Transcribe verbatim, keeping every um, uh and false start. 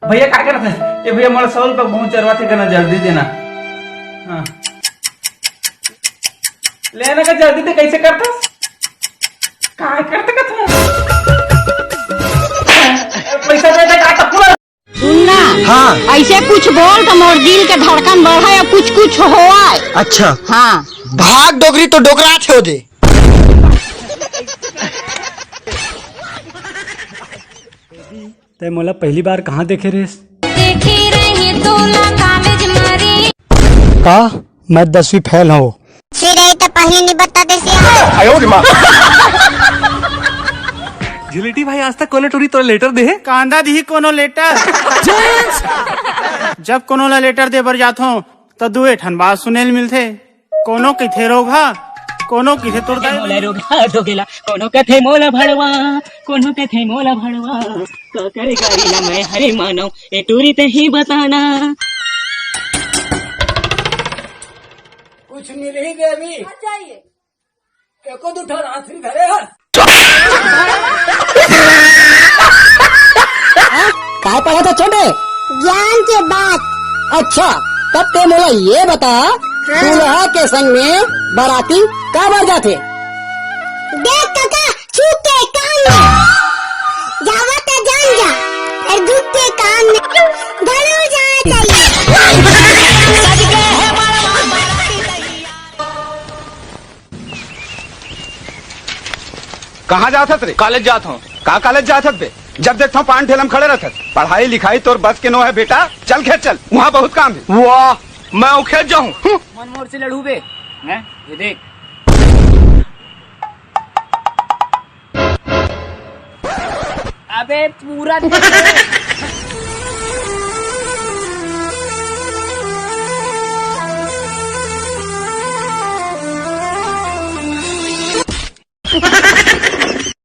भैया, का करत हस? ए भैया, मोला सौ रुपया बहुत जरूरत हे, कना जल्दी देना। हाँ। ले ना, का जल्दी दे, कैसे करथस? का करत का तू? पैसा दे दे, का तो पूरा। सुन ना। हाँ। ऐसे कुछ बोल तो मोर दिल के धड़कन बढ़े और कुछ कुछ होए। अच्छा। हाँ। भाग डोकरी, तो डोकरा छो दे। तै मोला पहली बार कहाँ देखे रेस? देखे रहे तोला कॉलेज मरी। का मैं दसवीं फेल हूँ? फिर यही तो पहले नहीं बता दे सिया। झिलेटी भाई, आज तक कोनो टूरी तोला लेटर दे हे? कांदा दिही कोनो लेटर। जब कोनो ला लेटर दे बर जाथो, त दुए ठन बात सुने ल मिलथे। कोनो कहिथे रोगहा, कोनो कहिथे तोर दाई। मोला रोगहा धोगेला, कोनो कथे मोला भड़वा, कोनो कथे मोला भड़वा। का करे गारी ला मैं हरे मानव, ए टूरी ते ही बताना। कुछ मिलही देवी। एको दू ठन आखिरी धरे हस। हाँ? काय पढ़त हस छोटे? ज्ञान के बात। अच्छा, तब ते मोला ये बता, हाँ। दूल्हा के संग में बाराती काबर जाथे? देख कका, चूक के काम में जावा त जान जा, और दुख के काम में घलो जाना चाहिए। कहाँ जात हस रे? कॉलेज जात हूँ। का कॉलेज जात हस बे? जब देखता हूँ पान ठेला में खड़े रहत हस। पढ़ाई लिखाई तोर बस के नो है बेटा, चल खेत चल, वहाँ बहुत काम है। वाह, मैं खेत जाऊँ। मन मोर से लड़ू बे। हैं? ये देख। अबे पूरा